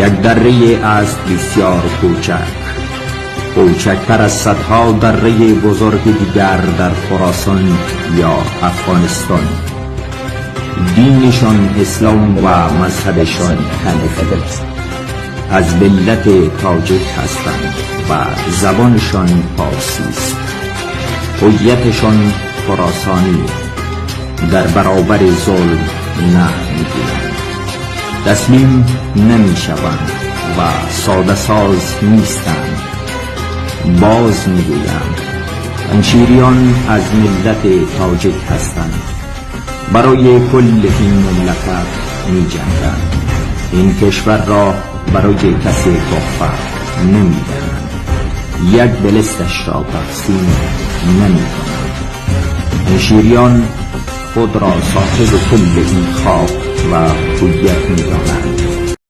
Як дарра است бисёр кӯчак, кӯчактар аз садҳо дарраи бузурги дигар дар Хуросон ё Афғонистон. Динашон ислом ва мазҳабашон ҳанафӣ. Аз миллати тоҷик ҳастанд ва забонашон форсӣ аст. Ҳувияташон хуросонӣ. Дар баробари зулм не мегӯянд, таслим намешаванд ва содасоз нестанд. Боз мегӯям, панҷшириён аз миллати тоҷик ҳастанд. Барои кулли ин мамлакат меҷанганд. Ин кишварро барои касе туҳфа намедиҳанд, як билисташро тақсим намекунанд. Панҷшириён худро соҳиби кулли ин хок ва ҳувият медонанд.